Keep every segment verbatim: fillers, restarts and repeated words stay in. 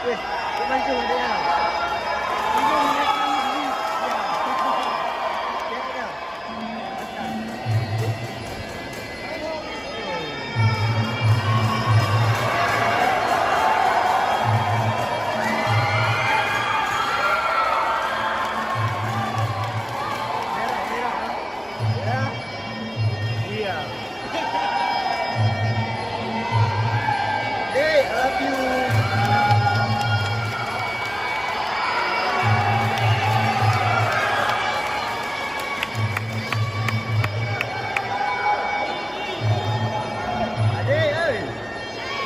Weh, cek mancung adek ya. Mancung, mancung, mancung. Ya. Cek ya. Merah, merah, ha? Ya. Iya. Dek, I love you. Adek, oi.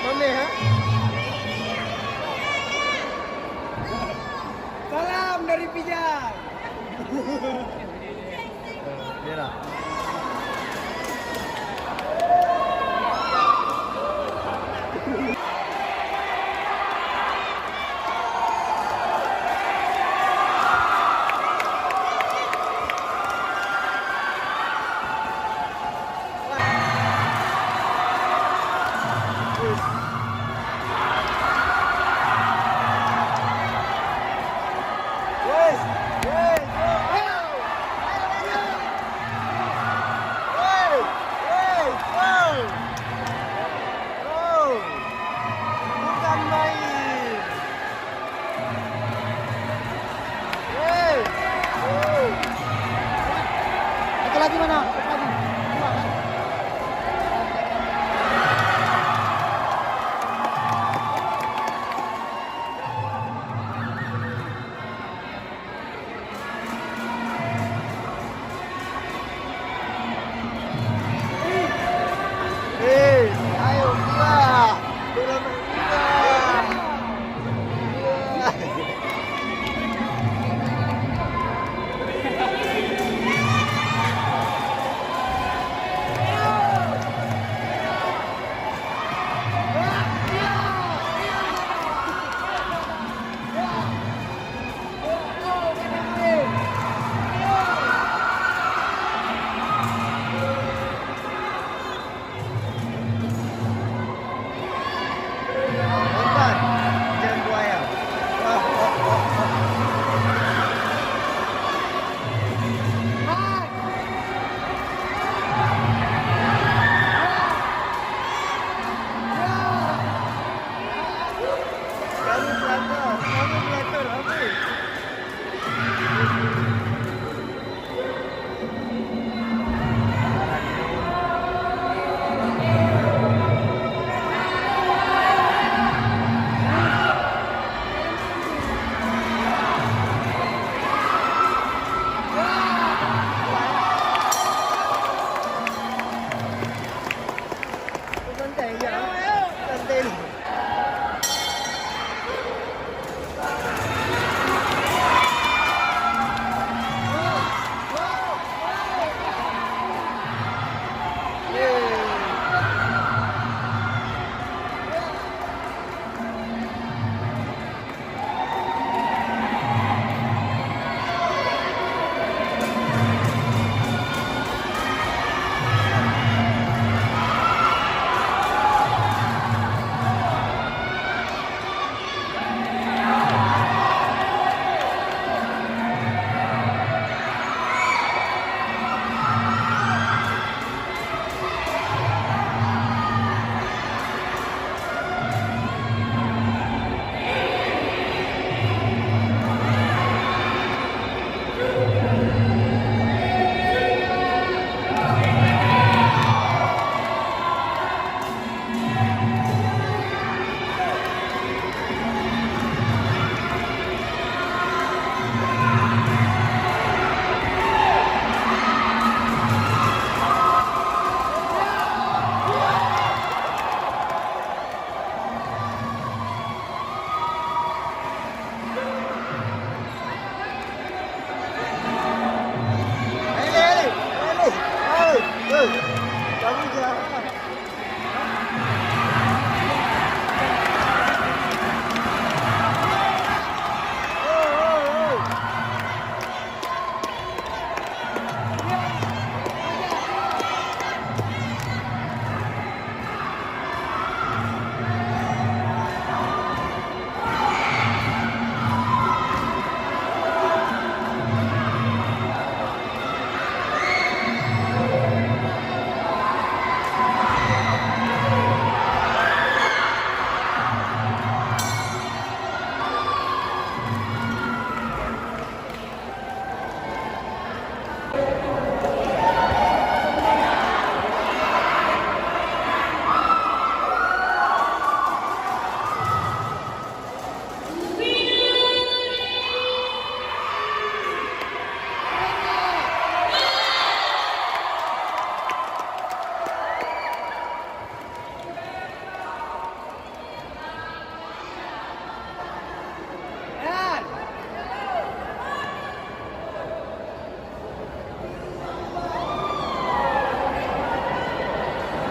Mameh, ha? Salam dari Pijang. Dia lah. Bukan main. Hei! Satu lagi mana? Satu lagi. Dua, kan? Eh, ayo, gila. Gila, gila. Gila. Nonton, hujan buaya. Wah, wah, wah, wah. Kamu pelakor, kamu pelakor, habis. Santai je, ah. Santai.